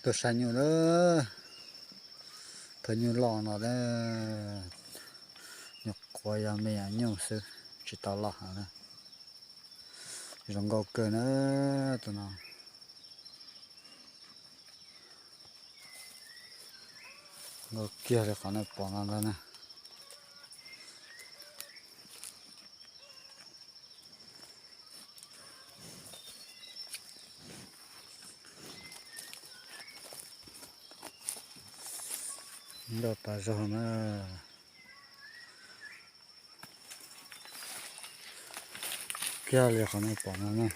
Tuaj saib nyuj na, thawj nyuj loj no na, nyuam qhuav yog me nyuam nyuj xwb, tsis tau loj heev na. Zoo nkauj kawg na, tus no. Nkauj kiag li qhov nej pom no ntag na. Nkauj tas zog na. Kiag li qhov nej pom no na.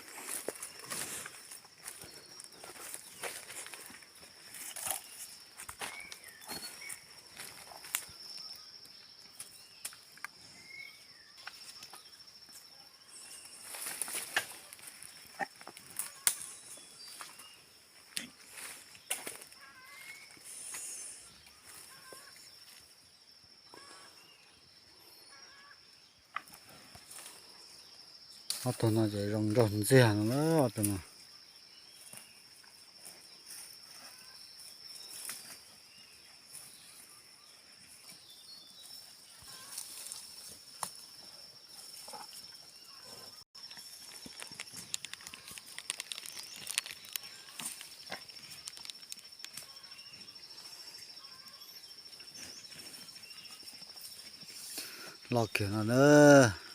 Ob tug no ces zoo nraug ntxiag no na, ob tug no. Loj kiag no na.